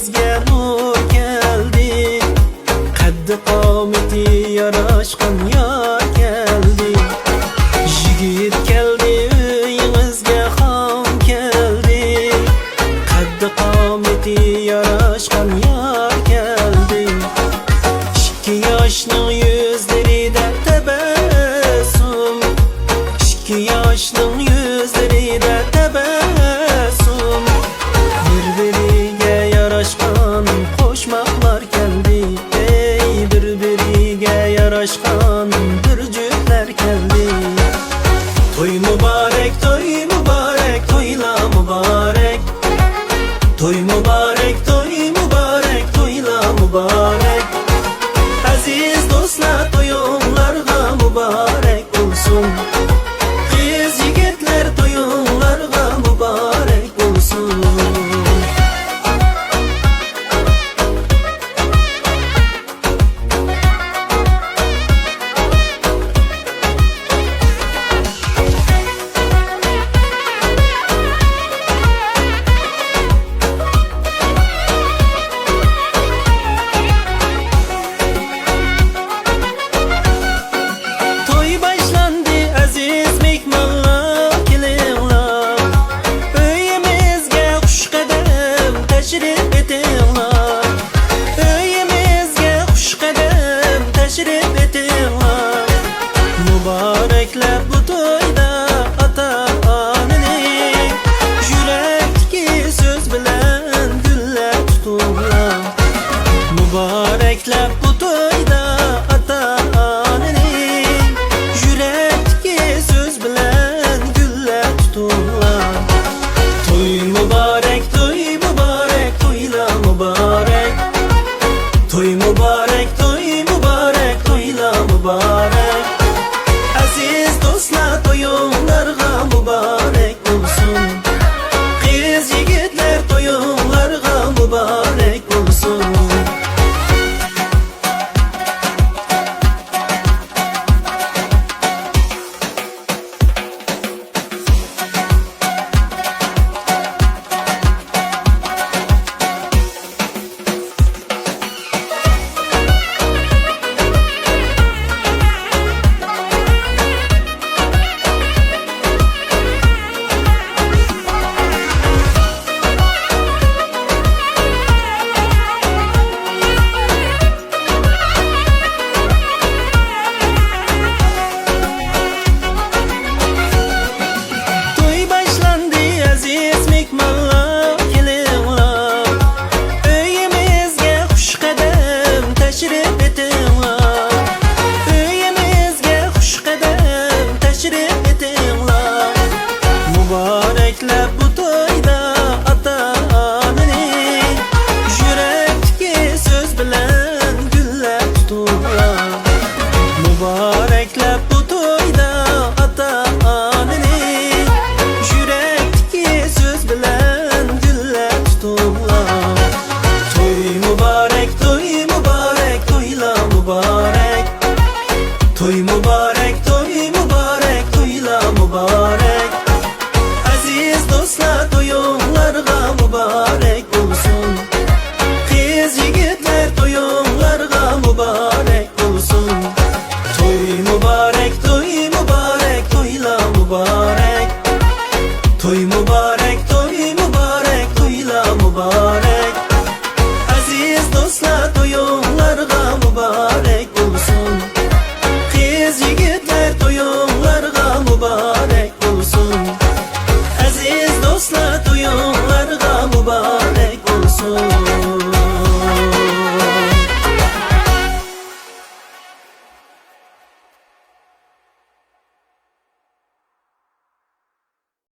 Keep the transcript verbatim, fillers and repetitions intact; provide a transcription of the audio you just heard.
ئۆيىڭىزگە نۇر كەلدى، قەددى قامىتى ياراشقان يار كەلدى. يىگىت كەلدى، ئۆيىڭىزگە خان كەلدى، قەددى قامىتى ياراشقان يار كەلدى. ئىككى ياشنىڭ يۈزلىرىدە تەبەسسۇم، ئىككى ياشنىڭ يۈزلىرىدە تەبەسسۇم. بىر-بىرىگە ياراشقان قوشماقلار كەلدى، ئەي، بىر-بىرىگە ياراشقان بىر جۈپلەر كەلدى. توي مۇبارەك، توي مۇبارەك، تويلار مۇبارەك. توي مۇبارەك، توي مۇبارەك، تويلار مۇبارەك. ئەزىز دوستلار، تويۇڭلارغا مۇبارەك بولسۇن. قىز يىگىتلەر، تويۇڭلارغا مۇبارەك بولسۇن. توي باشلاندى، ئەزىز مېھمانلار، كېلىڭلار. ئۆيىمىزگە خۇش قەدەم تەشرىپ ئېتىڭلار.